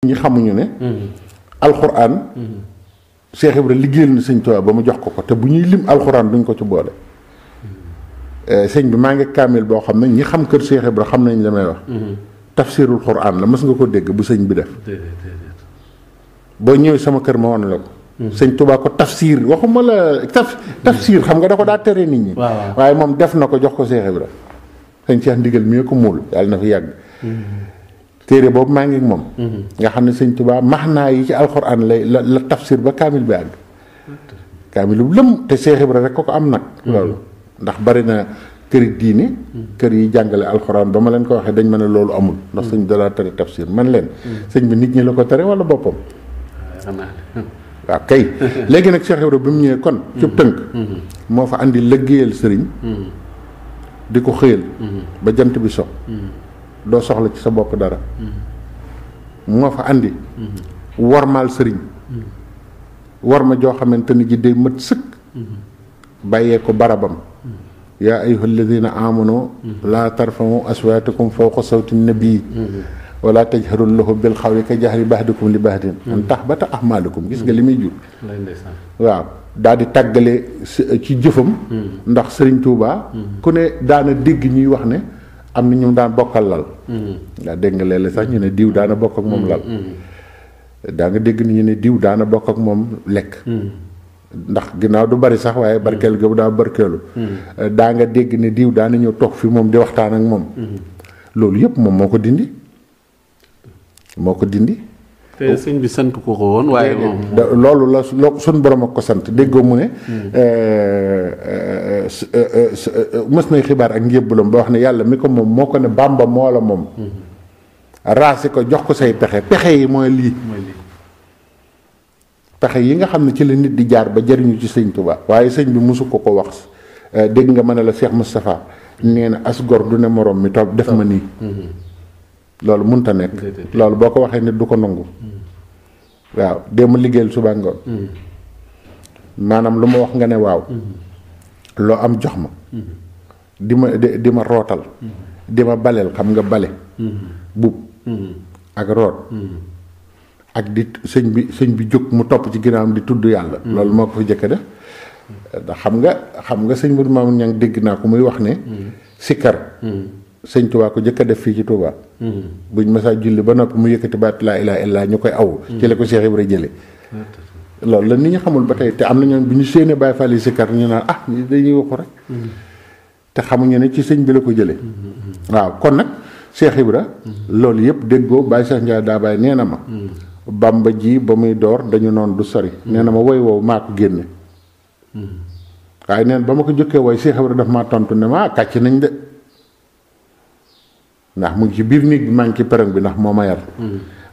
ñi xamuñu ne alxuraan Cheikh Ibra liggéeyal na sëñ Tuubaa ba mu jox ko te bu ñuy lim alxuraan duñ ko ci boole. sëñ bi maa ngi kaamil boo xam ne ñi xam kër Cheikh Ibra xam nañ la may wax. tafsirul xuraan la mës nga ko dégg bu sëñ bi def. boo ñëwee sama kër ma wan la ko. sëñ Tuubaa ko tafsir waxuma la tafsir xam nga da ko daa tere nit ñi. waaye moom def na ko jox ko Cheikh Ibra. sëñ Cheikh Ndigal mi ko muul yàlla na fi yàgg. téere boobu maa ngi ak moom. nga xam ne sëñ Tuubaa maxnaa yi ci alxuraan la tafsir ba kaamil bi àgg. kaamil bu lëm te Cheikh Ibra rek ko am nag. loolu ndax bari na këri diine. kër yi jàngale alxuraan ba ma leen ko waxee dañ ma ne loolu amul. ndax sëñ dalaa tere tafsir man leen. sëñ bi nit ñi la ko tere wala boppam. waaw kay léegi nag Cheikh Ibra bi mu ñëwee kon. ci tënk. moo fa andi liggéeyal sëriñ. di ko xëyal. ba jant bi so. doo soxla ci sa bopp dara. moo fa andi. wormaal sëriñ. worma joo xamante ni ji day mat sëkk. bàyyee ko barabam. yaa ayyuha alladina amanu laa tarfa'u aswaatakum fawqa sawti nabii wala tajharu lahu bil xawli ka jahri ba'dikum li ba'din an tahbata a'maalukum gis nga li muy jur. waaw daal di tàggale ci jëfam. ndax sëriñ Tuubaa ku ne daana dégg ñuy wax ne am na ñu daan bokkal lal. waaw dégg nga léeg-léeg sax ñu ne diw daana bokk ak moom lal. daa nga dégg ni ñu ne diw daana bokk ak moom lekk. ndax ginnaaw du bari sax waaye barkeel ga bu daa barkeelu. daa nga dégg ne diw daana ñëw toog fi moom di waxtaan ak moom. loolu yëpp moom moo ko dindi. te sëñ bi sant ko woon waaye moom. loolu la suñ borom ak ko sant déggoo mu ne. mës nay xibaar ak njébbalam ba wax ne yàlla mi ko moom moo ko ne Bàmba moo la moom. raasi ko jox ko say pexe yi mooy lii. pexe yi nga xam ne ci la nit di jaar ba jëriñu ci sëñ Tuubaa waaye sëñ bi mosu ko wax dégg nga mën a la Cheikh Moustapha nee na as gor du ne morom mi toog def ma nii. loolu mënta nekk. loolu boo ko waxee nit du ko nangu. waaw déema liggéeyal suba ngoon. maanaam lu ma wax nga ne waaw. loo am jox ma. di ma rootal. di ma baleel xam nga bale. buub. ak root. ak di sëñ bi jóg mu topp ci ginnaawam di tudd yàlla. loolu moo ko fi jëkk def. ndax xam nga sëñ Modou Mamoune Niang dégg naa ko muy wax ne. sikkar. sëñ Tuubaa ko jëkk a def fii ci Tuubaa. buñ masaa julli ba noppi mu yëkkati baat laa ilaaha illallaah ñu koy aw. ci la ko Cheikh Ibra jële loolu la nit ñi xamul ba tey te am na ñoom bu ñu séenee Baay Faal yi sikkar ñu naan dañuy waxu rek. te xamuñu ne ci sëñ bi la ko jële waaw kon nag Cheikh Ibra loolu yëpp déggoo Baye Cheikh Ndiaye daa Baye nee na ma. Bamba ji ba muy door dañu noonu du sori. nee na ma woy woowu maa ko génne. waaye neen ba ma ko jëkkee woy Cheikh Ibra daf maa tontu ne ma kàcc nañ de. ndax mu ngi ci biir néeg bi maa ngi ci perong bi ndax moo ma yar.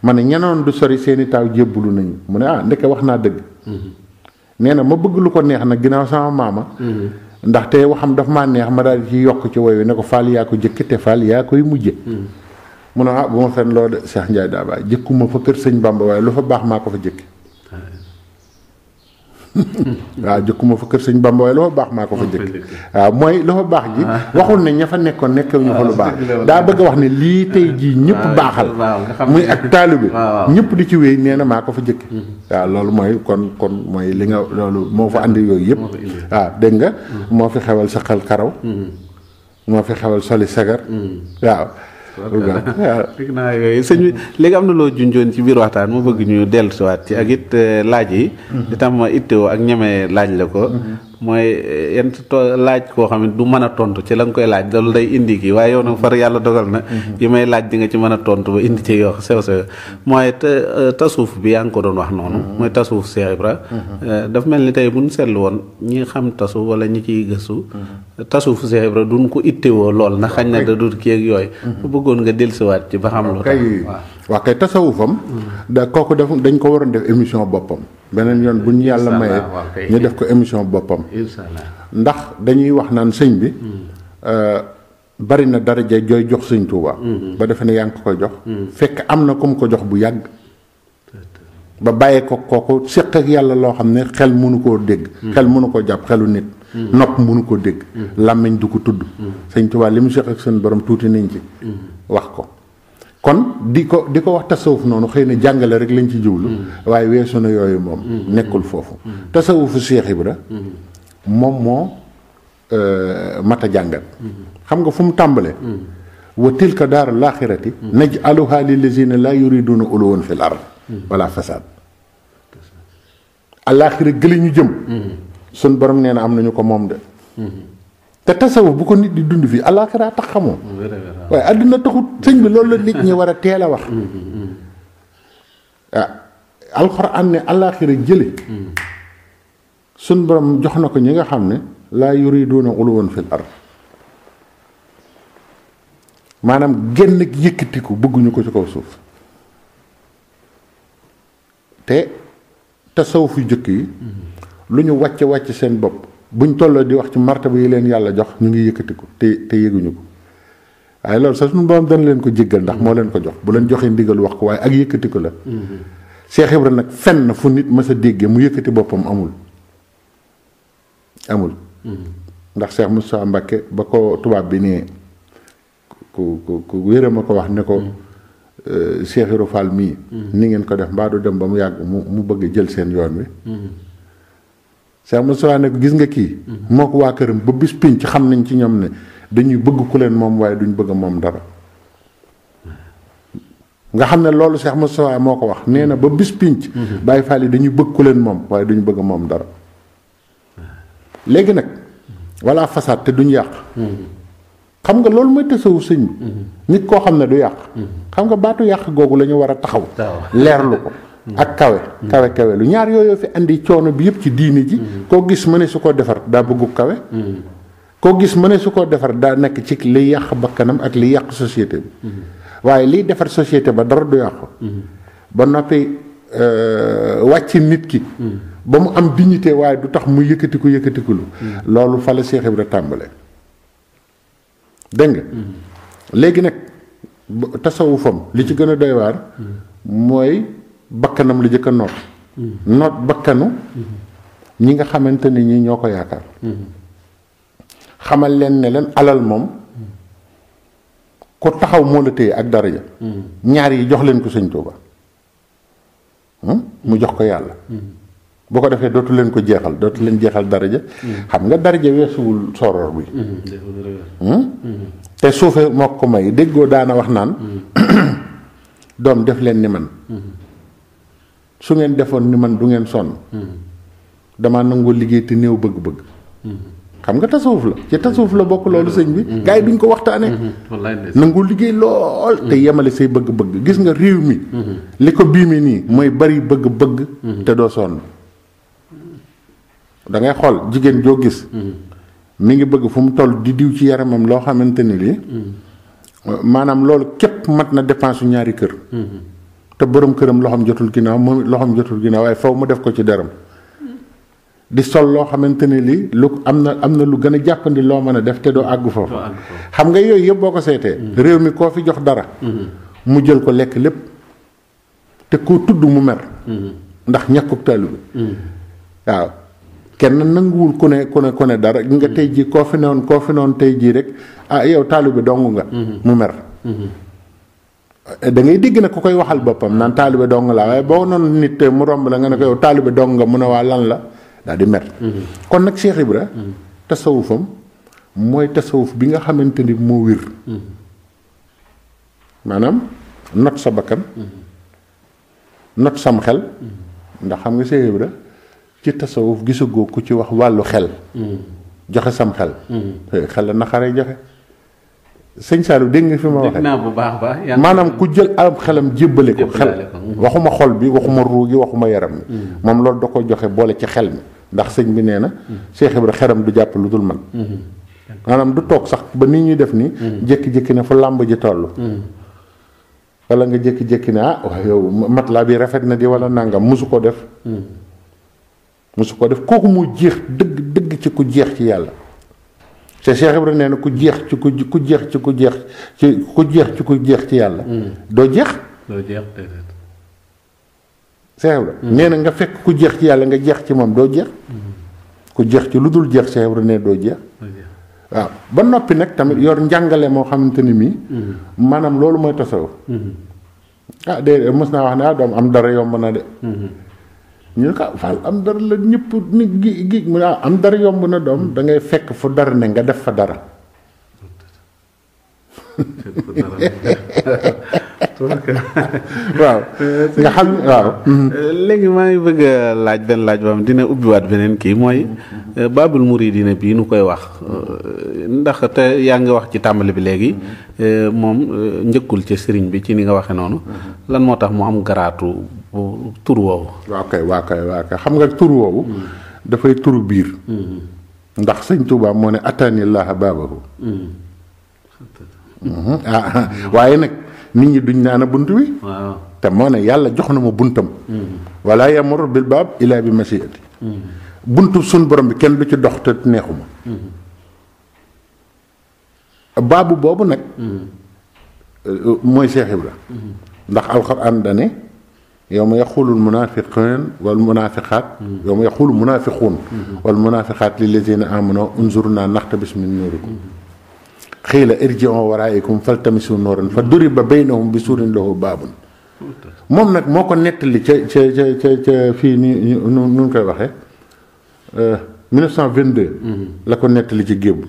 ma ne ñenoon du sori seeni taaw jébbulu nañu mu ne ndeke wax naa dëgg. nee na ma bëgg lu ko neex nag ginnaaw sama maama. ndaxte waxam daf maa neex ma daal di ci yokk ci woy wi ne ko Fall yaa ko jëkk te Fall yaa koy mujje. mu ne bu ma fen loo de Cheikh Ndiaye daa Baye jëkkuma fa kër sëñ Bamba waaye lu fa baax maa ko fa jëkki. waaw jëkkuma fa kër sëñ Bamba waaye lu fa baax maa ko fa jëkki. waaw mooy lu fa baax ji waxul ne ña fa nekkoon nekkewuñu fa lu baax daa bëgg a wax ne lii tey jii ñëpp baaxal muy ak taalibe ñëpp di ci wéy nee na maa ko fa jëkki. waaw loolu mooy kon mooy li nga loolu moo fa andi yooyu yëpp. waaw dégg nga moo fi xewal sa xel karaw. moo fi xewal soli sagar. waaw. dégg naa yooyu sëñ bi léegi am na loo junjoon ci biir waxtaan mu bëgg ñu dellusiwaat ci ak it laaj yi. di tam ittewoo ak ñeme laaj la ko. mooy yan laaj koo xam ne du mën a tontu ci la nga koy laaj loolu day indi kii waaye yow nag far yàlla dogal na. yi may laaj di nga ci mën a tontu ba indi ci yoo sew mooy tasuuf bi yaa ngi ko doon wax noonu. mooy tasuuf Cheikh Ibra. dafa mel ni tey bu ñu seetlu woon ñi xam tasu wala ñi ciy gëstu. tasuuf Cheikh Ibra duñ ko ittewoo lool na xañ na da dut kii ak yooyu. bu bëggoon nga dellusiwaat ci ba xam lu tax waaw kay tasawufam da kooku dañ ko waroon def émission boppam beneen yoon bu ñu yàlla mayee ñu def ko émission boppam ndax dañuy wax naan sëñ bi bari na daraja jooy jox sëñ Tuubaa ba defe ne yaa ngi ko koy jox fekk am na ku mu ko jox bu yàgg ba bàyyee ko kooku séq ak yàlla loo xam ne xel mënu koo dégg xel mënu koo jàpp xelu nit nopp mënu ko dégg làmmiñ du ko tudd sëñ Tuubaa li mu séq ak seen borom tuuti nañ ci wax ko kon di ko wax tasawuf noonu xëy na jàngale rek lañ ci jublu waaye weesu na yooyu moom nekkul foofu tasawufu Cheikh Ibra moom moo mat a jàngat xam nga fu mu tàmbalee wa tilka daar al axirati naj'aluha lillazina la yuriduna uluwan fil ard wala fasad alaaxira gëli ñu jëm sun borom nee na am nañu ko moom de te tasawuf bu ko nit di dund fii alaaxira tax xamoo waaye àdduna taxut sëñ bi loolu la nit ñi war a teel a wax alxuraan ne alaaxira jële sun borom jox na ko ñi nga xam ne laa yuriduna uluwan fil ard maanaam genn yëkkatiku bëgguñu ko ci kaw suuf te tasawuf yu jëkk yi lu ñu wàcc seen bopp buñ tolloo di wax ci martaba yi leen yàlla jox ñu ngi yëkkatiku te yëguñu ko waaye loolu sax suñu borom dana leen ko jéggal ndax moo leen ko jox bu leen joxee ndigal wax ko waaye ak yëkkatiku la Cheikh Ibra nag fenn fu nit mës a déggee mu yëkkati boppam amul ndax Cheikh Moussa Mbacké ba ko tubaab bi nee ku wéra ma ko wax ne ko Cheikh Ibra Fall mii ni ngeen ko def mbaa du dem ba mu yàgg mu bëgg jël seen yoon wi Cheikh Moussa ne ko gis nga kii moo ko waa këram ba bis pinc xam nañ ci ñoom ne dañuy bëgg ku leen moom waaye duñ bëgg moom dara nga xam ne loolu Cheikh Moussa moo ko wax nee na ba bis pinc Baye Fall yi dañuy bëgg ku leen moom waaye duñ bëgg moom dara léegi nag walla façade te duñ yàq xam nga loolu mooy tasawuf sëñ bi nit koo xam ne du yàq xam nga baatu yàq googu la ñu war a taxaw leerlu ko ak kawe lu ñaar yooyu fi andi coono bi yëpp ci diini ji koo gis mëne su ko defar daa bëggu kawe koo gis mëne su ko defar daa nekk ci liy yàq bakkanam ak liy yàq société bi waaye liy defar société ba dara du yàqu ba noppi wàcc nit ki ba mu am dignité waaye du tax mu yëkkatikulu loolu fa la Cheikh Ibra tàmbale dégg nga léegi nag tasawufam li ci gën a doy waar mooy bakkanam la jëkk a noot bakkanu ñi nga xamante ne ñi ñoo ko yaakaar xamal leen ne leen alal moom ko taxaw moo la téye ak daraja ñaar yi jox leen ko sëñ Tuuba mu jox ko yàlla bu ko defee dootu leen ko jeexal dootu leen jeexal daraja xam nga daraja weesuwul soror bi te suufe moo ko may déggoo daana wax naan doom def leen ni man su ngeen defoon ni man du ngeen sonn dama nangoo liggéey te néew bëgg-bëgg xam nga tasawuf la ci tasawuf la bokk loolu sëñ bi gars yi duñ ko waxtaane nangoo liggéey lool te yemale say bëgg-bëgg gis nga réew mi li ko bii mi nii mooy bari bëgg-bëgg te doo sonn da ngay xool jigéen joo gis mi ngi bëgg fu mu toll di diw ci yaramam loo xamante ni lii maanaam loolu képp mat na dépense su ñaari kër te borom këram loxoom jotul ginnaaw moom loxoom jotul ginnaaw waaye faw mu def ko ci deram di sol loo xamante ni lii lu am na lu gën a jàppandi loo mën a def te doo àggu foofu xam nga yooyu yëpp boo ko seetee réew mi koo fi jox dara mu jël ko lekk lépp te koo tudd mu mer ndax ñàkkub taalibe bi waaw kenn nanguwul ku ne dara nga tey jii koo fi newoon tey jii rek yow taalibe dong nga mu mer da ngay dégg na ku koy waxal boppam naan taalibe dong la waaye boo noonu nit mu romb la nga ne ko yow taalibe dong nga mu ne waa lan la daal di mer kon nag Cheikh Ibra tasawufam mooy tasawuf bi nga xamante ni moo wér maanaam not sa bakkan not sam xel ndax xam nga Cheikh Ibra ci tasawuf gisagoo ku ci wax wàllu xel joxe sam xel xel la naxaree joxe sëñ Saalum dégg nga fi ma waxee bu baax maanaam ku jël am xelam jébbale ko xel waxuma xol bi waxuma ruu gi waxuma yaram mi moom loolu da ko joxe boole ci xel mi ndax sëñ bi nee na Cheikh Ibra xeram du jàpp lu dul man maanaam du toog sax ba nit ñuy def ni jékki-jékki ne fu làmb ji toll wala nga jékki-jékki ne waaye yow matelas bi rafet na di wala nangam mosu ko def kooku mu jeex dëgg ci ku jeex ci yàlla te Cheikh Ibra nee na ku jeex ci yàlla doo jeex Cheikh Ibra nee na nga fekk ku jeex ci yàlla nga jeex ci moom doo jeex ku jeex ci lu dul jeex Cheikh Ibra nee doo jeex waaw ba noppi nag tamit yor njàngale moo xamante ni mii maanaam loolu mooy tasawuf ah de mos naa wax ne doom am dara yomb na de ñu ne ko Fall am dara la ñëpp ni gi mu ne am dara yomb na doom da ngay fekk fu dara ne nga def fa dara waaw nga xam waaw léegi maa ngi bëgg a laaj benn laaj boo xam dina ubbiwaat beneen kii mooy baabul muridina bii nu koy wax ndax te yaa ngi wax ci tàmbali bi léegi moom njëkkul ci sëriñ bi ci ni nga waxe noonu lan moo tax mu am garaatu tur woowu waa kay xam nga tur woowu dafay turu biir ndax sëñ Tuubaa moo ne attanillaaha baabahu waaye nag nit ñi duñ naan bunt bi te moo ne yàlla jox na ma buntam wala yamur bil baab illa bi masiati buntu sun borom bi kenn du ci dox te neexuma baabu boobu nag mooy Cheikh Ibra ndax alxuraan dane yawma yaqulu almunafiqun wal munafiqat yawma yaqulu munafiqun wal munafiqat lillazina amanu unzurna naqtabis min nurikum xiila irji'u waraa'ikum faltamisu nuuran fa duriba baynahum bi suurin lahu baabun moom nag moo ko nettali ca fii nii nu koy waxee 1922 la ko nettali ci géebul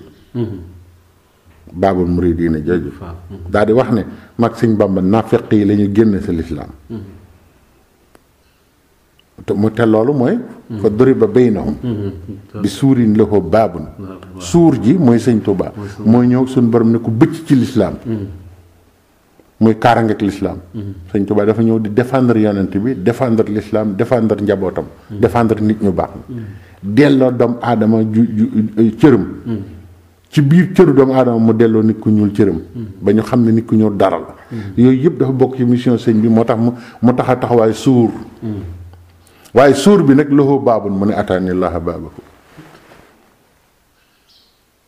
baabul muridiina jooju daal di wax ne mag sëñ Bamba naafeq yi la ñu génn sa lislaam te loolu mooy fa duriba baynahum bi suurin lahu baabun suur ji mooy sëñ Tuubaa mooy ñëw suñu borom ne ko bëcc ci lislaam muy kaaraange ak lislaam sëñ Tuubaa dafa ñëw di défendre yonent bi défendre lislaam défendre njabootam défendre nit ñu baax delloo doomu aadama ju cërëm ci biir cëru doomu aadama mu delloo nit ku ñuul cëram ba ñu xam ne nit ku ñuul dara la yooyu yëpp dafa bokk ci mission sëñ bi moo tax mu tax a taxawaay suur waaye suur bi nag loxo baabul mu ne ataanillaaha baabahu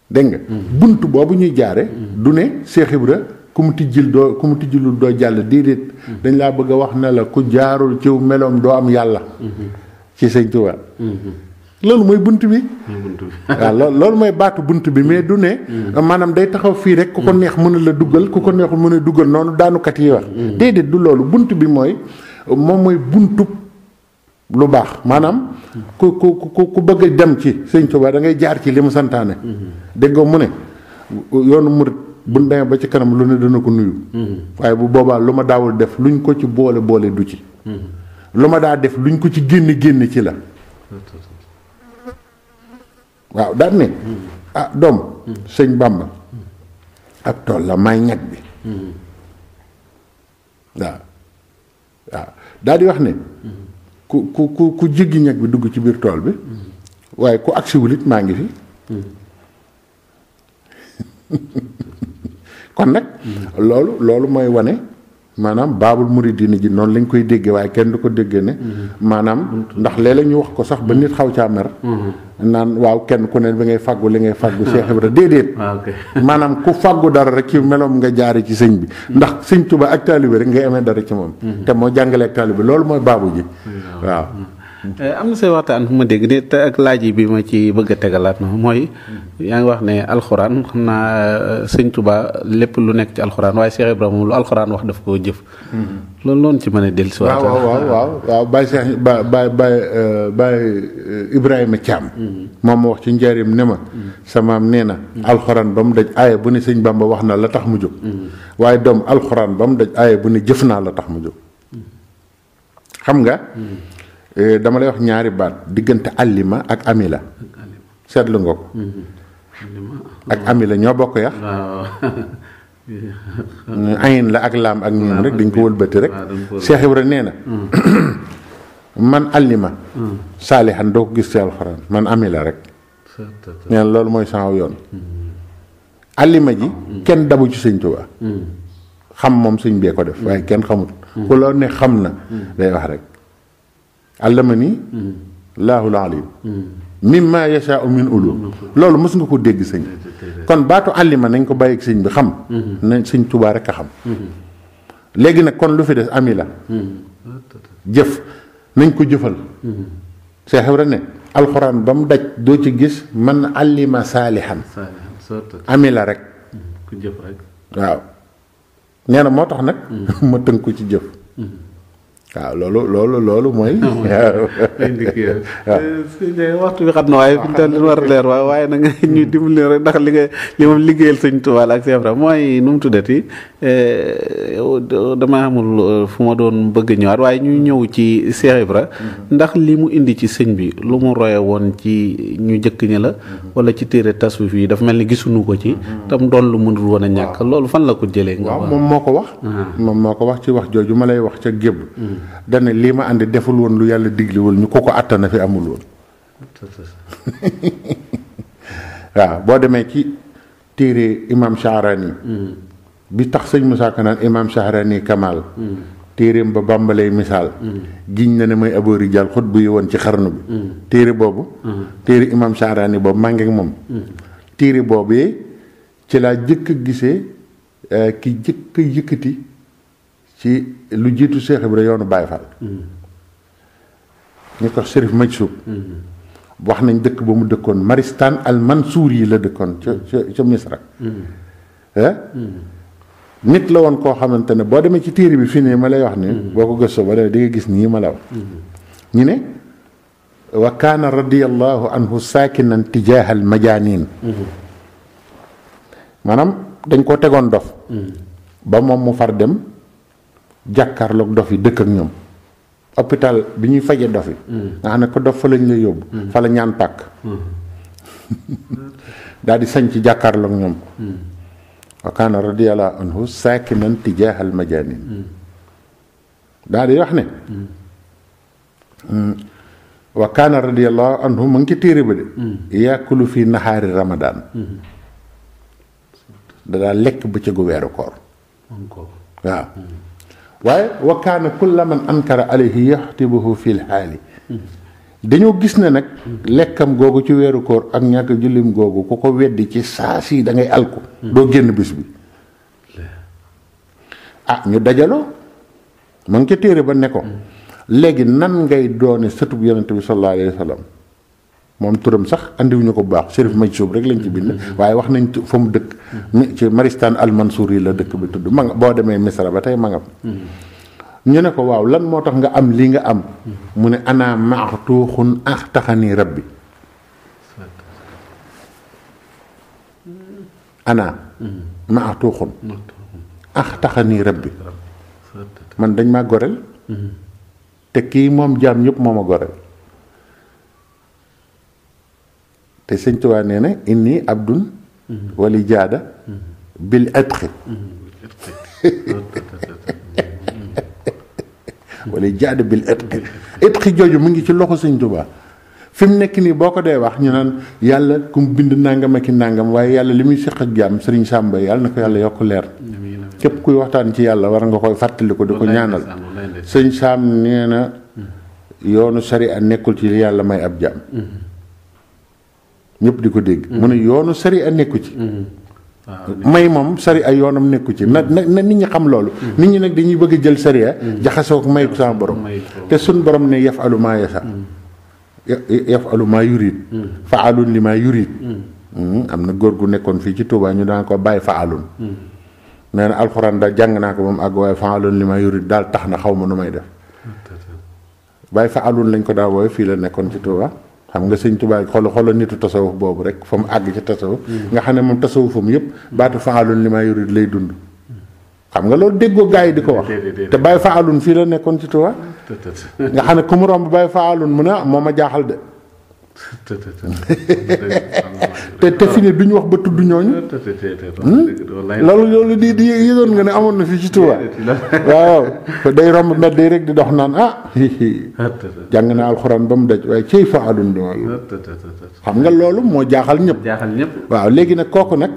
dégg nga bunt boobu ñuy jaare du ne Cheikh Ibra ku mu tijjilul doo jàll déedéet dañ laa bëgg a wax ne la ku jaarul ciw meloom doo am yàlla ci sëñ Tuubaa loolu mooy bunt bi waaw loolu mooy baatu bunt bi mais du ne maanaam day taxaw fii rek ku ko neex mën a la duggal ku ko neexul mën a duggal noonu daanukat yi wax déedéet du loolu bunt bi moom mooy buntu lu baax maanaam ku bëgg a dem ci sëñ Tuubaa da ngay jaar ci li mu santaane dégg nga mu ne yoonu murit bu demee ba ci kanam lu ne dana ko nuyu waaye bu boobaa lu ma daawul def luñ ko ci boole du ci lu ma daa def luñ ko ci génn ci la waaw daal ne doom sëñ Bàmba ab tool la may ñag bi waaw daal di wax ne ku jéggi ñag bi dugg ci biir tool bi waaye ku agsiwul it maa ngi fi kon nag loolu mooy wane maanaam baabul muridiina ji noonu lañ koy déggee waaye kenn du ko déggee ne maanaam ndax léeg-léeg ñu wax ko sax ba nit xaw caa mer naan waaw kenn ku ne bi ngay fàggu li ngay fàggu Cheikh Ibra déedéet maanaam ku fàggu dara rek ci meloom nga jaari ci sëñ bi ndax sëñ Tuubaa ak taalibe rek ngay amee dara ci moom te moo jàngale ak taalibe loolu mooy baabu ji waaw am na say waxtaan fu ma dégg de te ak laaj bi ma ci bëgg a tegalaat na mooy yaa ngi wax ne alxuraan xam naa sëñ Tuubaa lépp lu nekk ci alxuraan waaye Cheikh Ibrahima moom lu alxuraan wax daf koo jëf loolu noonu ci mën a dellu si waaw Baye Cheikh Baye Ibrahima Thiam moom ma wax ci njaarim ne ma samaam nee na alxuraan ba mu daj aaya bu ne sëñ Bamba wax na la tax mu jóg waaye doom alxuraan ba mu daj aaya bu ne jëf naa la tax mu jóg xam nga dama lay wax ñaari baat diggante allima ak amila seetlu nga ko ak amila ñoo bokk yax ayin la ak laam ak ñun rek dañ ko wëlbati rek Cheikh Ibra nee na man allima saalihan doo ko gis ci alxuraan man amila rek nee na loolu mooy sama yoon allima ji kenn dabu ci sëñ Tuubaa xam moom sëñ bee ko def waaye kenn xamut ku loo ne xam na day wax rek allamani laahul alim mimma yashaa'u min ulum loolu mës nga ko dégg sëñ kon baatu àllima nañ ko bàyyi sëñ bi xam nañ sëñ Tuubaa rek a xam léegi nag kon lu fi des ami la jëf nañ ko jëfal Cheikh Ibra ne alxuraan ba mu daj doo ci gis man allima saalihan ami la rek ku jëf rek waaw nee na moo tax nag ma tënku ci jëf waaw loolu mooy waxtu bi xam na waaye fi mu toll li war a leer waaye nag ñuy dimbali rek ndax li moom liggéeyal sëñ Tuubaa ak Cheikh Ibra mooy nu mu tuddati dama amul fu ma doon bëgg ñëwaat waaye ñuy ñëw ci Cheikh Ibra ndax li mu indi ci sëñ bi lu mu roye woon ci ñu jëkk ñi la wala ci téere tasawuf yi dafa mel ni gisuñu ko ci tam doon lu mënul woon a ñàkk loolu fan la ko jëlee nga waaw moom moo ko wax ci wax jooju ma lay wax ca gébb dana lii ma àndi deful woon lu yàlla digliwul ñu ko attana fi amul woon waaw boo demee ci téere imam Shahrani bi tax sëñ Moussa Ka naan imam Shahrani Kamal téereem ba bàmbalay misaal giñ na ne may Abu Rijal xut bu yi woon ci xarnu bi téere boobu téere imam Shahrani boobu maa ngi ak moom téere boobee ci laa jëkk a gisee ki jëkk a yëkkati ci lu jiitu Cheikh Ibra yoonu Baye Fall ñu ko Chérif Majsoub wax nañ dëkk ba mu dëkkoon Maristan al Mansour yi la dëkkoon ca Misra nit la woon koo xamante ne boo demee ci téere bi fii ne ma lay wax ni boo ko gëstoo ba di nga gis nii ma la wax ñu ne wa kaana radiyallahu anhu saakinan tijaahal majaanin maanaam dañ koo tegoon dof ba moom mu far dem jàkkaarloog dof yi dëkk ak ñoom hôpital bi ñuy faje dof yi nga xam ne ko dof fa lañ la yóbbu fa la ñaan pàkk daal di sañ ci jàkkaarloog ñoom wa kaana radiyallahu anhu saakinan tijaahal majaanin daal di wax ne wa kaana radiyallahu anhu mu ngi ci téere ba de yaakulu fi nahaari ramadaan da daa lekk bëccëgu weeru koor waaw waaye wa kaana kulla man ankara alayhi yaxtibuhu fil xaali dañoo gis ne nag lekkam googu ci weeru koor ak ñàkk jullim googu ku ko weddi ci saa si da ngay alku doo génn bis bi ñu dajaloo ma ngi ca téere ba ne ko léegi nan ngay doone sëtub yonent bi sallallahu alayhi wa sallam moom turam sax andiwuñu ko bu baax Chérif Majsoub rek lañ ci bind waaye wax nañ fa mu dëkk ci Maristan al Mansour yi la dëkk bi tudd ma nga boo demee Misra ba tey ma nga ñu ne ko waaw lan moo tax nga am lii nga am mu ne ana maxtuuxun axtaxani rabbi ana maxtuuxun axtaxani rabbi man dañ maa goreel te kii moom jaam ñëpp moo ma goreel te sëñ Tuubaa nee na inni abdun wali jaada bil atqi wala jaada bil itqi jooju mu ngi ci loxo sëñ Tuubaa fi mu nekk nii boo ko dee wax ñu naan yàlla ku mu bind nangam ak i nangam waaye yàlla li muy seq ak jaam sëriñ Sàmba yàlla na ko yàlla yokk leer képp kuy waxtaan ci yàlla war nga koy fàttali ko di ko ñaanal sëñ Saam nee na yoonu sariya nekkul ci yàlla may ab jaam ñëpp di ko dégg mu ne yoonu sariya nekku ci may moom sariya yoonam nekku ci na nit ñi xam loolu nit ñi nag dañuy bëgg jël sariya jaxasoo ko may sama borom te suñ borom ne yafalu maa yasa yafalu maa yurid faalun li maa yurid am na góor gu nekkoon fii ci Touba ñu daan ko bàyyi faalun nee na alxuraan daal jàng naa ko moom ak waaye faalun li maa yurid daal tax na xaw ma nu may def bàyyi faalun lañ ko daa wooye fii la nekkoon ci Touba xam nga sëñ Tuubaa xolo nitu tasawuf boobu rek fa mu àgg ci tasawuf nga xam ne moom tasawufam yëpp baatu faalun li maa yurid lay dund xam nga loolu déggoo gaa yi di ko wax te bàyyi faalun fii la nekkoon ci Tuubaa nga xam ne ku mu romb bàyyi faalun mu ne moo ma jaaxal de te fi ne duñu wax ba tudd ñooñu loolu di yëgoon nga ne amoon na fii ci Tuubaa waaw day romb mbedd yi rek di dox naan jàng na alxuraan ba mu daj waaye cey faalun di xam nga loolu moo jaaxal ñëpp waaw léegi nag kooku nag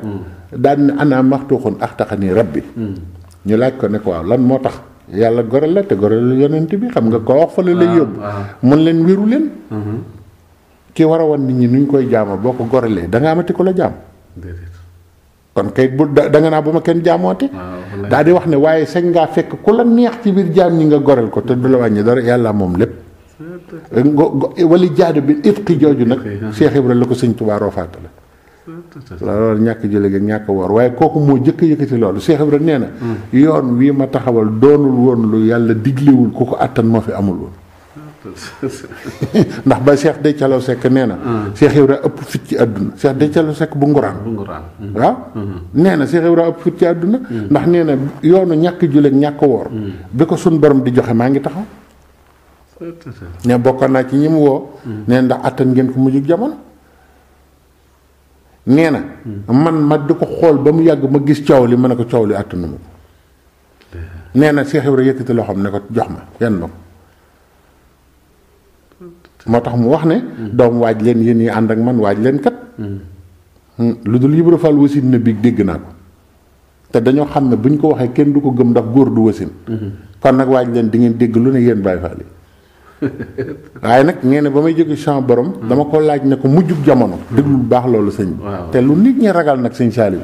daal ne ana maxtuuxun axtaxani rabbi ñu laaj ko ne ko waaw lan moo tax yàlla gorel la te gorel yonent bi xam nga koo wax fa la lay yóbbu mun leen wéru leen ki war a wan nit ñi nuñ koy jaama boo ko gorelee da nga amati ko la jaam kon kay bu da nga naa bu ma kenn jaamooti daal di wax ne waaye sañ ngaa fekk ku la neex ci biir jaam ñi nga gorel ko te du la wàññi dara yàlla moom lépp wali jaadu bi itqi jooju nag Cheikh Ibra la ko sëñ Tuubaa roofaata la loolu ñàkk julli gi ñàkk woor waaye kooku moo jëkk yëkkati loolu Cheikh Ibra nee na yoon wii ma taxawal doonul woon lu yàlla diglewul ku ko attan moo fi amul woon ndax ba Cheikh Déthialo Seck nee na Cheikh Ibra ëpp fit ci àdduna Cheikh Déthialo Seck bu nguraan waaw nee na Cheikh Ibra ëpp fit ci àdduna ndax nee na yoonu ñàkk julli ak ñàkk woor bi ko sun borom di joxe maa ngi taxaw ne bokkoon naa ci ñi mu woo nee ndax attan ngeen ko mujjug jamono nee na man ma di ko xool ba mu yàgg ma gis coow li ma ne ko coow li attanu ma ko nee na Cheikh Ibra yëkkati loxoom ne ko jox ma yenn ma ko moo tax mu wax ne doom waaj leen yéen yi ànd ak man waaj leen kat lu dul Ibra Fall wasin na biig dégg naa ko te dañoo xam ne buñ ko waxee kenn du ko gëm ndax góor du wasin kon nag waaj leen di ngeen dégg lu ne yéen Baay Faal yi waaye nag nee na ba may jóge sama borom dama ko laaj ne ko mujjug jamono déglu bu baax loolu sëñ bi te lu nit ñi ragal nag sëñ Saliou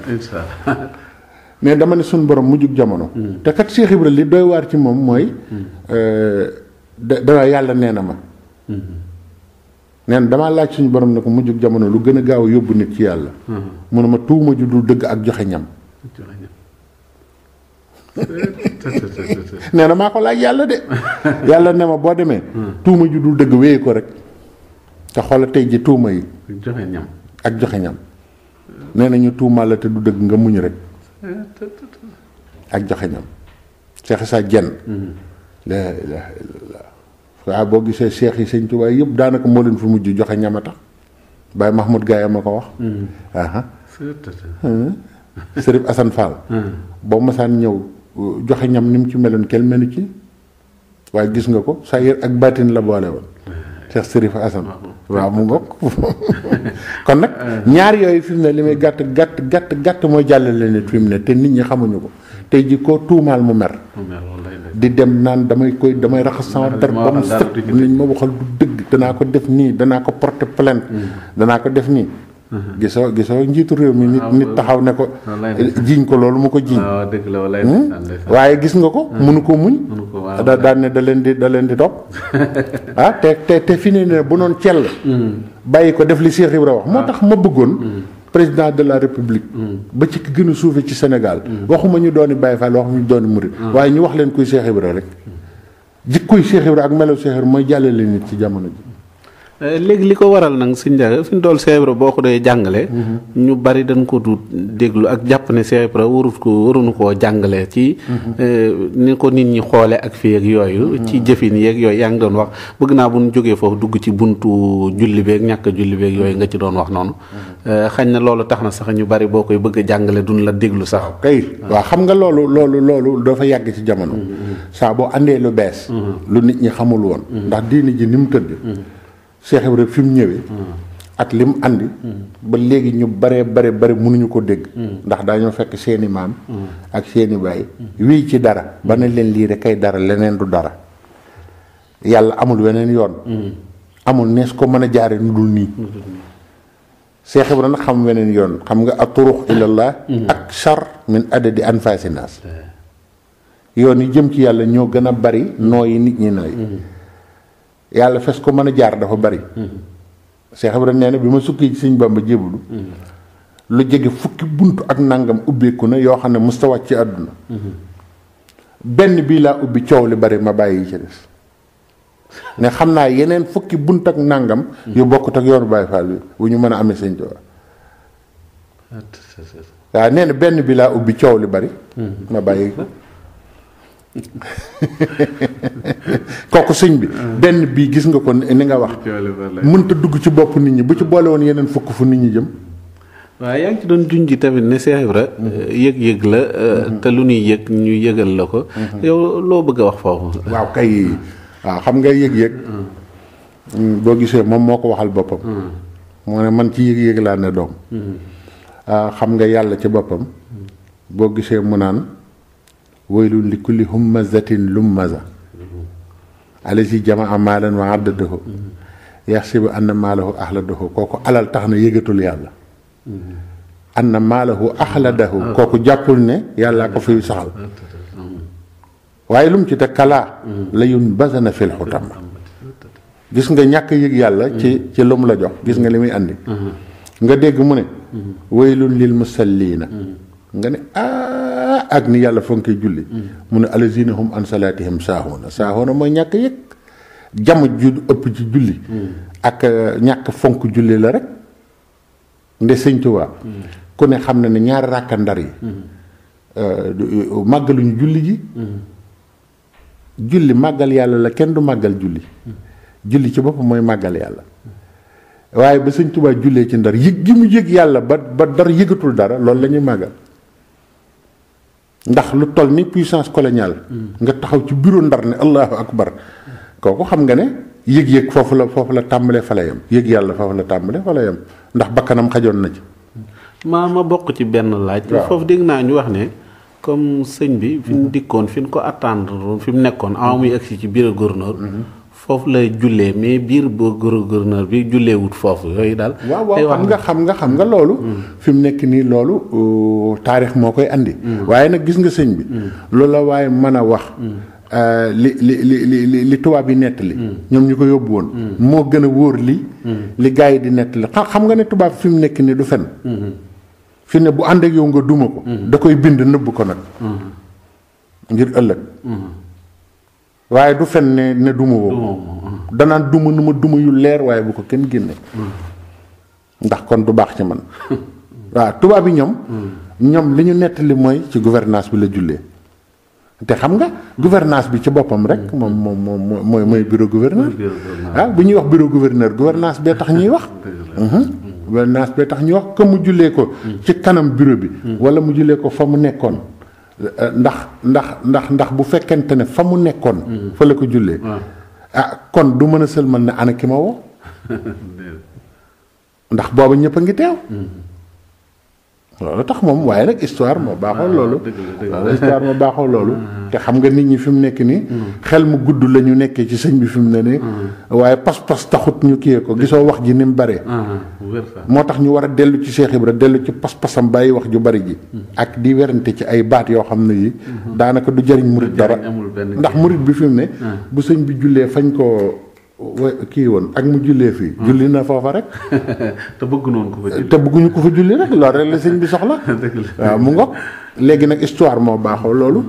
mais dama ne suñ borom mujjug jamono te kat Cheikh Ibra li doy waar ci moom mooy dana yàlla nee na ma nee na damaa laaj suñu borom ne ko mujjug jamono lu gën a gaaw a yóbbu nit ci yàlla mu ne ma tuuma ju dul dëgg ak joxe ñam nee na maa ko laaj yàlla de yàlla ne ma boo demee tuuma ju dul dëgg wéye ko rek te xoola tey ji tuuma yi ak joxe ñam nee na ñu tuumaal la te du dëgg nga muñ rek ak joxe ñam Cheikh Issa Diène la ilaha illallah waaw boo gisee cheikh yi sëñ Tuubaa yëpp daanaka moo leen fi mujj joxe ñam a tax Baye Mahmoud Gaye ma ko wax Sërif Assane Fall boo masaan ñëw joxe ñam ni mu ci meloon kenn melu ci waaye gis nga ko saa yër ak baatin la boole woon Cheikh Sërif Assane waaw mu ngoog kon nag ñaar yooyu fi mu ne li muy gàtt mooy jàllale nit fi mu ne te nit ñi xamuñu ko tey ji koo tuumaal mu mer di dem naan damay raxas sama der ba mu set liñ ma waxal du dëgg danaa ko def nii danaa ko porter plainte danaa ko def nii gisoo njiitu réew mi nit taxaw ne ko jiiñ ko loolu mu ko jiiñ waaye gis nga ko mënu ko muñ daan ne da leen di topp te fi ne bu noon cell bàyyi ko def li Cheikh Ibra wax moo tax ma bëggoon président de la république ba ci gën a suufe ci Sénégal waxuma ñu dooni Baye Fall waxuma ñu dooni murid waaye ñu wax leen kuy Cheikh Ibra rek jikkoy Cheikh Ibra ak melo Cheikh Ibra mooy jàllale nit ci jamono ji léegi li ko waral nag suñ njàng fi ñu dool Cheikh Ibra boo ko dee jàngale ñu bari dañ ko du déglu ak jàpp ne Cheikh Ibra waruñu koo jàngale ci ni ko nit ñi xoole ak fii ak yooyu ci jëfin yeeg yooyu yaa ngi doon wax bëgg naa bu ñu jógee foofu dugg ci buntu julli beeg ñàkk julli beeg yooyu nga ci doon wax noonu xañ na loolu tax na sax ñu bari boo koy bëgg a jàngale duñ la déglu sax kay waaw xam nga loolu dafa yàgg ci jamono saa boo andee lu bees lu nit ñi xamul woon ndax diini ji ni mu tëdd Cheikh Ibra fi mu ñëwee ak li mu andi ba léegi ñu bare mënuñu ko dégg ndax dañoo fekk seeni maam ak seeni baay wii ci dara ba ne leen lii rek kay dara leneen du dara yàlla amul weneen yoon amul nees ko mën a jaare nu dul nii Cheikh Ibra nag xam weneen yoon xam nga at-turuq ilallah ak char min adadi anfasi naas yoon yi jëm ci yàlla ñoo gën a bari nooyi nit ñi nooy yàlla fes ko mën a jaar dafa bari Cheikh Ibra nee na bi ma sukki ci Sëñ Bamba jébbalu lu jege fukki buntu ak nangam ubbeeku na yoo xam ne musta wàcc ci àdduna benn bii laa ubbi coow li bari ma bàyyi yi ci des ne xam naa yeneen fukki bunt ak nangam yu bokkut ak yoonu Baay Faal wu ñu mën a amee Sëñ Tuubaa waaw nee na benn bi laa ubbi coow li bari ma bàyyi ko kooku sëñ bi benn bii gis nga ko ni nga wax mënta dugg ci bopp nit ñi bu ci boole woon yeneen fukk fu nit ñi jëm waaw yaa ngi ci doon junj tamit ne Cheikh Ibra yëg-yëg la te lu ñuy yëg ñu yëgal la ko yow loo bëgg a wax foofu waaw kay waaw xam nga yëg-yëg boo gisee moom moo ko waxal boppam moo ne man ci yëg-yëg laa ne doom xam nga yàlla ci boppam boo gisee mu naan waylun li kulli hummazatin lummaza allazi jamaa maalan wa addadahu yaxsibu anna maalahu axladahu kooku alal tax na yëgatul yàlla anna maalahu axladahu kooku jàppul ne yàllaa ko fiy saxal waaye lu mu ci teg kalaa la yunbazana fil xutama gis nga ñàkk yëg yàlla ci lu mu la jox gis nga li muy andi nga dégg mu ne waylun lil musallina nga ne ak ni yàlla fonkee julli mu ne alazina hum an salatihim saahoona mooy ñàkk yëg jam ju ëpp ci julli ak ñàkk fonk julli la rek nde Sëñ Tuubaa ku ne xam na ne ñaari ràkka ndar yi màggaluñu julli ji julli màggal yàlla la kenn du màggal julli ci boppam mooy màggal yàlla waaye ba Sëñ Tuubaa jullee ci ndar yëg gi mu yëg yàlla ba ndar yëgatul dara loolu la ñuy màggal ndax lu toll ni puissance coloniale nga taxaw ci bureau ndar ne allahu akbar kooku xam nga ne yëg-yëg foofu la tàmbalee fa la yem yëg yàlla foofu la tàmbalee fa la yem ndax bakkanam xajoon na ci ma bokk ci benn laaj foofu dégg naa ñu wax ne comme sëñ bi fi mu dikkoon fi mu ko attendre fi mu nekkoon avant muy agsi ci bureau gouverneur foofu la jullee mais biir bureau gouverneur bi jullee wut foofu yooyu daal waaw xam nga loolu fi mu nekk nii loolu taarix moo koy andi waaye nag gis nga sëñ bi loolu la waaye mën a wax li tubaab yi nettali ñoom ñu ko yóbbu woon moo gën a wóor li gars yi di nettali xam nga ne tubaab fi mu nekk nii du fen fi ne bu ànd ak yow nga duma ko da koy bind nëbb ko nag ngir ëllëg waaye du fen ne duma woo danaan duma nu ma duma yu leer waaye bu ko kenn génne ndax kon du baax ci man waaw tubaab yi ñoom li ñu nettali mooy ci gouvernance bi la jullee te xam nga gouvernance bi ci boppam rek moom mooy bureau gouverneur bu ñuy wax bureau gouverneur gouvernance bee tax ñuy wax gouvernance bee tax ñuy wax que mu jullee ko ci kanam bureau bi wala mu jullee ko fa mu nekkoon ndax bu fekkente ne fa mu nekkoon fa la ko jullee kon du mën a sëlmal ne ana ki ma woo ndax booba ñëpp a ngi teew loolu tax moom waaye nag histoire moo baaxoo loolu te xam nga nit ñi fi mu nekk nii xel mu gudd la ñu nekkee ci sëñ bi fi mu ne nii waaye pas-pas taxut ñu kiyee ko gisoo wax ji ni mu bare moo tax ñu war a dellu ci Cheikh Ibra dellu ci pas-pasam bàyyi wax ju bari ji ak di werante ci ay baat yoo xam ne yi daanaka du jariñ murit dara ndax murit bi fi mu ne bu sëñ bi jullee fañ ko kii woon ak mu jullee fii julli na foofa rek te bëgguñu ko fa julli rek loolu rek la sëñ bi soxla waaw mu ngoog léegi nag histoire moo baaxoo loolu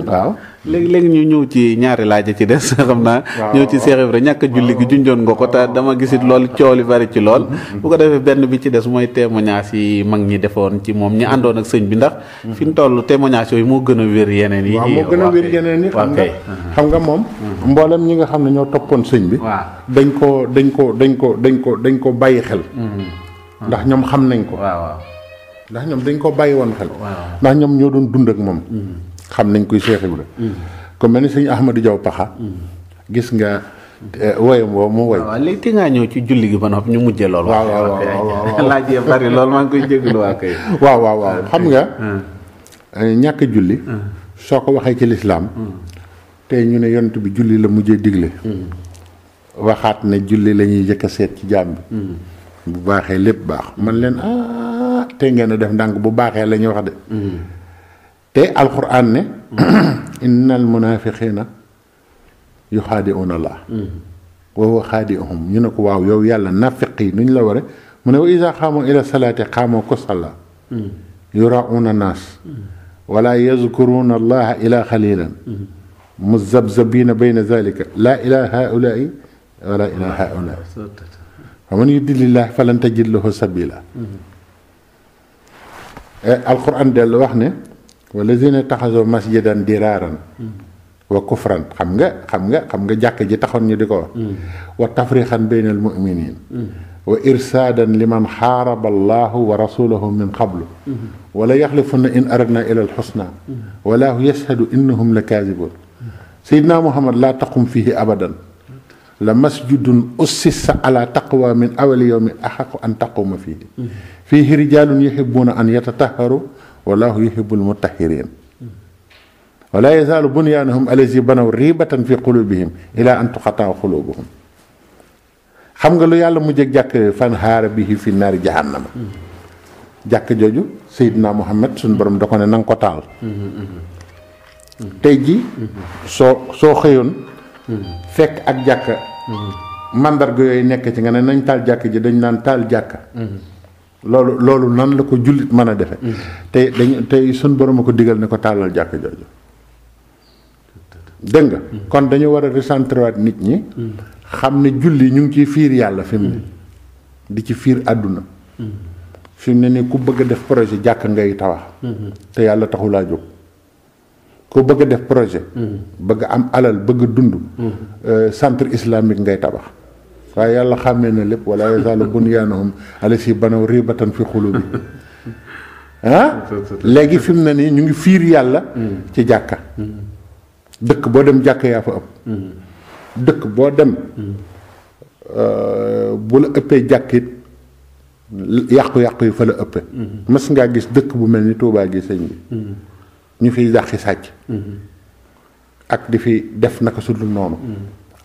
waaw léegi ñu ñëw ci ñaari laaj ci des xam naa ñëw ci Cheikh Ibra ñàkk a julli gi junjoon nga ko te dama gisit lool coow li bari ci lool bu ko defee benn bi ci des mooy témoignage yi mag ñi defoon ci moom ñi àndoon ak sëñ bi ndax fi ñu toll témoignage yooyu moo gën a wér yeneen yi moo gën a wér yeneen yi xam nga moom mboolem ñi nga xam ne ñoo toppoon sëñ bi dañ ko bàyyi xel ndax ñoom xam nañ ko ndax ñoom dañ ko bàyyi woon xel ndax ñoom ñoo doon dund ak moom xam nañ koy Cheikh Ibra ko mel ni sëñ Ahmadou Diaw Paxa gis nga woyam woo mu woy waaw léegi te ngaa ñëw ci julli gi ba noppi ñu mujjee lool waaw laaj yee bari loolu maa ngi koy jégalu waa kay waaw xam nga ñàkk julli soo ko waxee ci lislaam te ñu ne yonent bi julli la mujjee digle waxaat ne julli la ñuy jëkk a seet ci jaam bi bu baaxee lépp baax man leen te ngeen a def ndànk bu baaxee la ñuy wax de te alquran ne innal munafiqina yuxaadi'una Allah wa huwa xaadi'uhum ñu ne ko waaw yow yàlla nafiq yi nuñ la ware mu ne wa iza xaamu ila salaati xaamoo ko salla yurauna naas wala yazkuruna allaha ila xalilan muzabzabina bayna zalika la ila haulaai wala ila haulaai wa man yudlillah falan tajid lahu sabila alquran dellu wax ne walladina taxasoo masjidan diraaran wa kufran xam nga jàkk ji taxoon ñu di ko wax wa tafrixan bayna almuminin wa irsaadan liman xaaraba allahu wa rasulahu min qablu wala yaxlifunna in aradna ila alxusna walaahu yashhadu innahum la kaazibun seydina muhammad laa taqum fihi abadan la masjidun ussisa ala taqwa min awali yawmin axaqu an taquma fiihi rijaalun yuhibbuna an yatataharu wallahu yuhibbul mutahhirin wala yazaalu bunyaanuhum allazi banaw ribatan fi qulubihim ila an tuqataa qulubuhum xam nga lu yàlla mujj ak jàkk fan haara bihi fi naari jahannama jàkk jooju seydina muhammad suñu borom da ko ne nanga ko taal tey ji soo xëyoon fekk ak jàkka mandarga yooyu nekk ci nga ne nañ taal jàkk ji dañ naan taal jàkka loolu nan la ko jullit mën a defe tey suñ borom a ko digal ne ko tàllal jàkk jooju dégg nga kon dañu war a recentrer waat nit ñi xam ne julli ñu ngi ciy fiir yàlla fi mu ne di ci fiir àdduna fi mu ne ni ku bëgg a def projet jàkk ngay tabax te yàlla taxulaa jóg ku bëgg a def projet bëgg am alal bëgg a dund centre islamique ngay tabax waaye yàlla xàmmee na lépp wala yazaalu bunyaanahum allazii banaw riibatan fi xuluubi léegi fi mu ne nii ñu ngi fiir yàlla ci jàkka dëkk boo dem jàkka yaa fa ëpp dëkk boo dem bu la ëppee jàkkit yàqu-yàqu yi fa la ëppe mas ngaa gis dëkk bu mel ni Tuubaa gi sëñ bi ñu fiy dàqi sàcc ak di fi def naka su dul noonu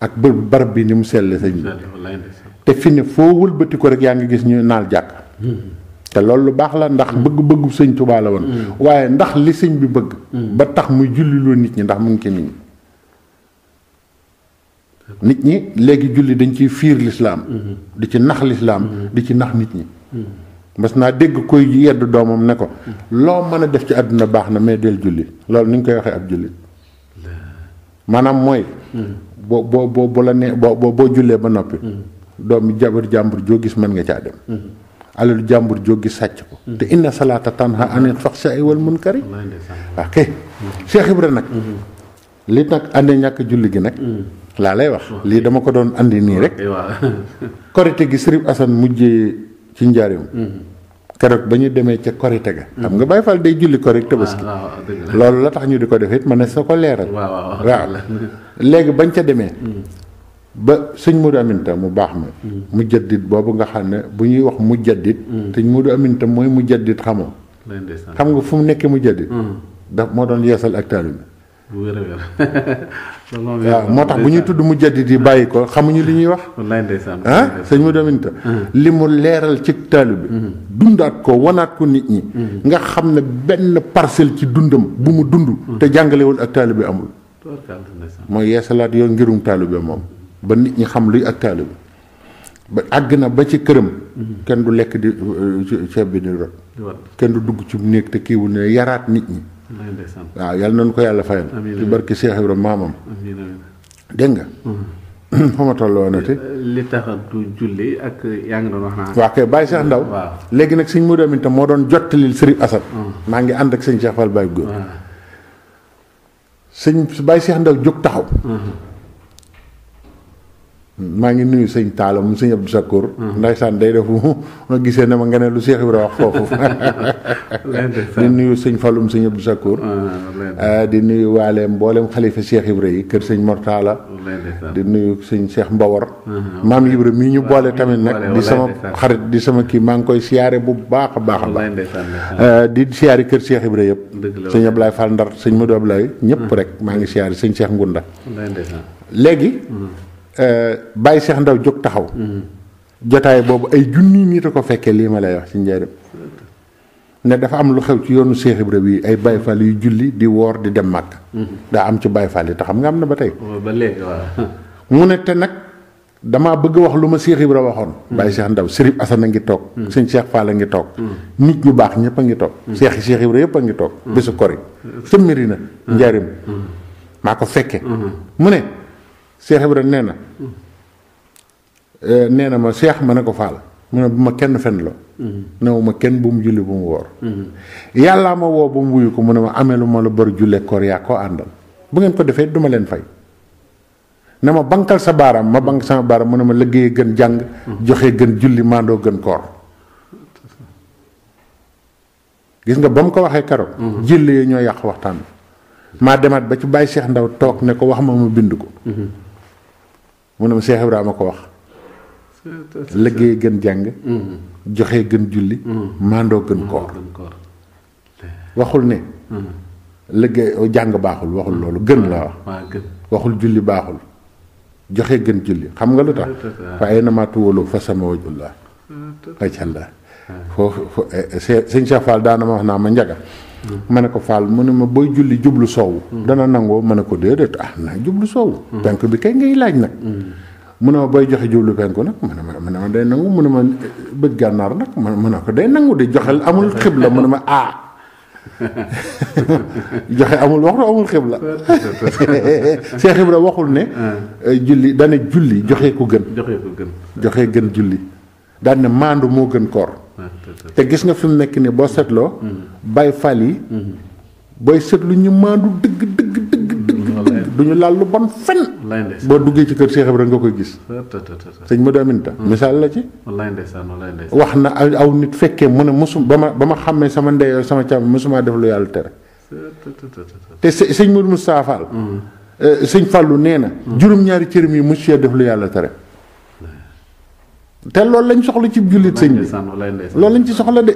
ak barab bi ni mu selle sëñ bi te fi ne foo wëlbati ko rek yaa ngi gis ñu naal jàkk te loolu lu baax la ndax bëgg-bëggu sëñ Tuubaa la woon waaye ndax li sëñ bi bëgg ba tax muy julliloo nit ñi ndax mu ngi ci nit ñi léegi julli dañ ciy fiir lislaam di ci nax lislaam di ci nax nit ñi mas naa dégg koy yedd doomam ne ko loo mën a def ci àdduna baax na mais del julli loolu ni ñu koy waxee ab jullit maanaam mooy boo la ne boo jullee ba noppi doomi jabar jàmbur joo gis mën nga caa dem alalu jàmbur joo gis sàcc ko te inna salaata tanha anil faxsaa'i wal munkari waaw kay Cheikh Ibra nag li nag àndee ñàkk julli gi nag laa lay wax lii dama ko doon andi nii rek korite gi Sëriñ Asan mujjee ci njaarim keroog ba ñu demee ca korite ga xam nga Baay Faal day julli korite Tabaski loolu la tax ñu di ko def it ma ne sa ko leeral waaw léegi bañ ca demee ba sëñ Modou Aminta mu baax ma mujaddid boobu nga xam ne bu ñuy wax mujaddid sëñ Modou Aminta mooy mujaddid xamoo xam nga fu mu nekkee mujaddid daf moo doon yeesal ak taalibe bu wér a wér waaw moo tax bu ñuy tudd mujaddid yi bàyyi ko xamuñu li ñuy wax sëñ Modou Aminta li mu leeral ci taalibe bi dundaat ko wanaat ko nit ñi nga xam ne benn parcelle ci dundam bu mu dund te jàngalewul ak taalibe amul mooy yeesalaat yoo ngirum taalibe moom ba nit ñi xam luy ak taalibe ba àgg na ba ci këram kenn du lekk di ceeb bi di rot kenn du dugg ci néeg te kiiwul ne yaraat nit ñi waaw yàlla nañu ko yàlla fayal ci barki Cheikh Ibrahima maamam dégg nga fa ma toll woonati li tax du julli ak yaa ngi doon wax naa waaw kay Baye Cheikh Ndaw léegi nag sëñ Modou Aminta moo doon jottalil Sëriñ Asan maa ngi ànd ak sëñ Cheikh Fall Baye Góor sëñ Baye Cheikh Ndaw jóg taxaw maa ngi nuyu sëñ Talla mu sëñ Abdou Sakour ndaysaan day def ma gisee ne ma nga ne lu Cheikh Ibrahima wax foofu di nuyu sëñ Fallum sëñ Abdou Sakour di nuyu waale mboolem xalifa Cheikh Ibrahima yi kër sëñ Mortala di nuyu sëñ Cheikh Mbawar maam Ibrahima mii ñu boole tamit nag di sama xarit di sama kii maa ngi koy siyaare bu baax a baax a baax di siyaare kër Cheikh Ibrahima yëpp sëñ Ablaye Fall Ndar sëñ Modou Ablaye ñëpp rek maa ngi siyaare sëñ Cheikh Ngunda léegi Baye Cheikh Ndaw jóg taxaw jotaay boobu ay junni nit a ko fekkee lii ma lay wax ci njëriñ ne dafa am lu xew ci yoonu Cheikh Ibra bi ay Baye Fall yu julli di woor di dem màkk daa am ci Baye Fall yi te xam nga am na ba tey ba léegi waaw mu ne te nag damaa bëgg wax lu ma Cheikh Ibra waxoon Baye Cheikh Ndaw Sërif Asan a ngi toog sëñ Cheikh Fall a ngi toog nit ñu baax ñëpp a ngi toog Cheikh Ibra yëpp a ngi toog bésu kori sa mbiri na njëriñ maa ko fekke mu ne Cheikh Ibra nee na ma Cheikh ma ne ko Fall mu ne bu ma kenn fen loo newu ma kenn bu mu julli bu mu woor yàllaa ma woo ba mu wuyu ko mu ne ma amee lu ma la bari julle koor yaa koo àndal bu ngeen ko defee duma leen fay ne ma bankal sa baaraam ma bank sama baaraam mu ne ma liggéeyee gën jàng joxe gën julli maandoo gën koor gis nga ba mu ko waxee keroog jëlle yi ñoo yàq waxtaan bi maa demaat ba ci Baye Cheikh Ndaw toog ne ko wax ma bind ko mu ne ma Cheikh Ibrahima ko wax liggéey gën jàng joxe gën julli maandoo gën koor waxul ne liggéey jàng baaxul waxul loolu gën la wax waxul julli baaxul joxe gën julli xam nga lu tax fa ay namaatu wóolu fa sama wajullah wacalla foofu sëñ Cheikh Fall daana ma wax naa ma njaga ma ne ko Fall mu ne ma booy julli jublu soowu dana nangoo ma ne ko déedéet na jublu soowu penk bi kay ngay laaj nag mu ne ma booy joxe jublu penku nag mu ne ma day nangu mu ne ma bëj gànnaar nag mu ne ko day nangu di joxe amul xibla mu ne ma joxe amul waxtu amul xibla. Cheikh Ibra waxul ne julli dane julli joxe ko gën. joxe gën julli daan ne maandu moo gën koor. te gis nga fi mu nekk nii boo seetloo. Baay Faal yi. booy seetlu ñu maandu dëgg du ñu laal lu bon fen. boo duggee ci kër Cheikh Ibra nga koy gis. sëñ Modou Aminta misaal la ci. wax na aw nit fekkee mu ne ba ma xàmmee sama ndeyoo sama càmm mosuma def lu yàlla tere. te sëñ Modou Moustapha Fall. sëñ Fallou nee na. juróom-ñaari cëram yi mosu def lu yàlla tere. te loolu lañ soxla ci jullit sëñ bi loolu lañ ci soxla de.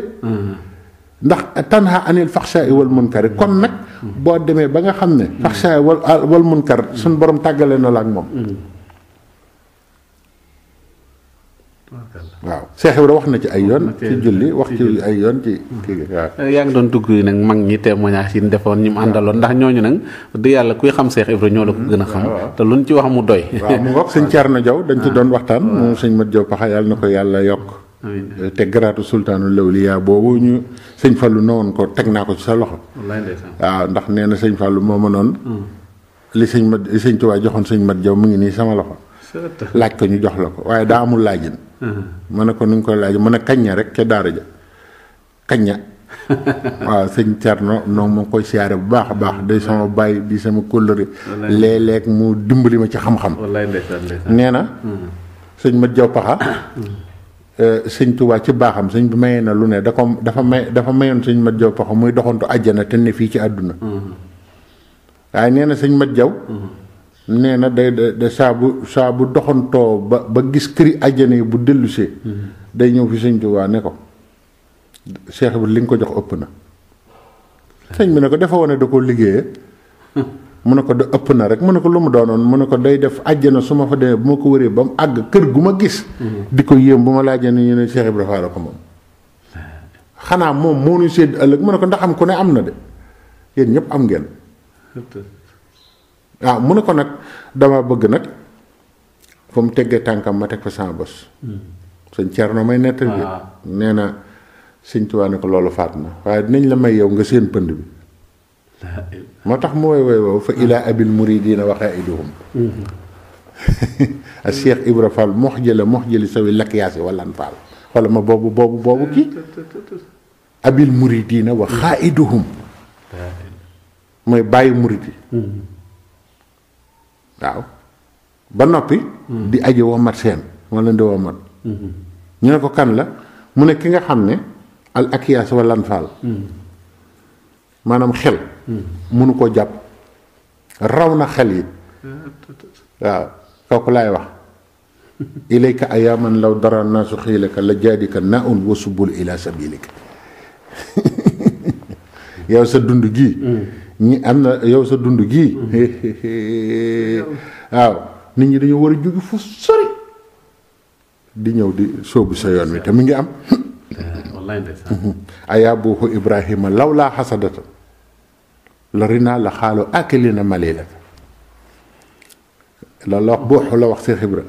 ndax tanha anil faxsha'i wal munkar kon nag boo demee ba nga xam ne faxsha'i wal munkar suñ borom tàggale na la ak moom. waaw Cheikh Ibra wax na ci ay yoon ci julli wax ci ay yoon ci kii waaw. yaa ngi doon dugg nag mag ñi témoignage yi ñu defoon ñi mu àndaloon ndax ñooñu nag di yàlla kuy xam Cheikh Ibra ñoo la ko gën a xam. te luñ ci wax mu doy. waaw mu ngoog sëñ Thierno Diaw dañ ci doon waxtaan moom sëñ Mat Diaw Paxa yàlla na ko yàlla yokk. te garaatu sultaanu lawliyaa boobu ñu sëñ Fallou noonu ko teg naa ko ci sa loxo. waaw ndax nee na sëñ Fallou moo ma noonu. li sëñ Tuubaa joxoon sëñ Mat Diaw mu ngi nii sama loxo. laaj ko ñu jox la ko waaye daa amul laajin. ma ne ko nu ñu koy laaj mën a kañña rek ca daara ja kañña. waaw sëñ Thierno noonu moo koy siyaare bu baax a baax day sama baay di sama kóllëre. léeg-léeg mu dimbali ma ci xam-xam. nee na sëñ Mat Diaw Paxa. sëñ Tuubaa ci baaxam sëñ bi mayee na lu ne dafa mayoon sëñ Mat Diaw Paxa muy doxantu àjjana te ne fii ci àdduna. waaye nee na sëñ Mat Diaw. nee na day saa bu doxantoo ba gis këri àjjana yi bu dellusee. day ñëw fi sëñ Tuubaa ne ko Cheikh bi li nga ko jox ëpp na. sëñ bi ne ko dafa wane da koo liggéeyee. mu ne ko da ëpp na rek mu ne ko lu mu doonoon mu ne ko day def àjjana su ma fa demee bu ma ko wëree ba mu àgg kër gu ma gis. di ko yéem bu ma laajee ne ñu ne Cheikh Ibra Fall ko moom. xanaa moom moo ñu sédd ëllëg mu ne ko ndax am ku ne am na de yéen ñëpp am ngeen. waaw mu ne ko nag dama bëgg nag fa mu teggee tànkam ma teg fa sama bos. sëñ Thierno may nettal bi nee na sëñ Tuubaa ne ko loolu faat na waaye dinañ la may yow nga seen pënd bi. moo tax mu woy wow fa ilaa abil muridina waxee iduhum a Cheikh Ibra Fall mox jëli sawi lakk yaasi wallan Fall wala ma boobu kii abil muridina wa xaiduhum mooy bàyyi murid yi. waaw ba noppi. di aji womat seen moo leen di womat. ñu ne ko kan la mu ne ki nga xam ne al akiyaas wallan Fall. maanaam xel. mënu koo jàpp raw na xel yi. waaw kooku laay wax. ilayka ayaaman law dara naasu xiilaka la jaadika naun wa subul ila sabilika yow sa dund gii. ñi am na yow sa dund gii. waaw nit ñi dañoo war a jóge fu sori di ñëw di sóobu sa yoon wi te mu ngi am. ayaabuhu Ibrahima law laa xasadata la rinaa la xaaloo akilina malila loolu la wax boo la wax Cheikh Ibra.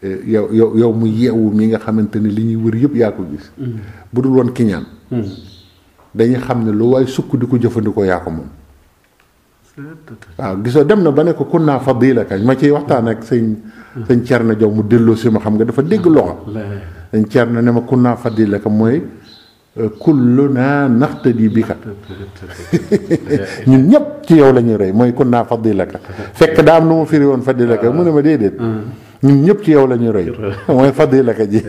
yow mu yeewu mi nga xamante ni li ñuy wër yëpp yaa ko gis. bu dul woon kiñaan dañuy xam ne lu waay sukk di ko jëfandikoo yaa ko moom. waaw gisoo dem na ba ne ko kun naa fadilaka ma ciy waxtaan ak sëñ Thierno Diaw mu delloo si ma xam nga dafa dégg loxo. sëñ Thierno ne ma kun naa fadilaka mooy kulluna naxtadi bika ñun ñëpp ci yow la ñuy rey mooy kun naa fadilaka fekk daa am nu mu firi woon fadilaka mu ne ma déedéet. ñun ñëpp ci yow la ñuy rey mooy fadilaka ji.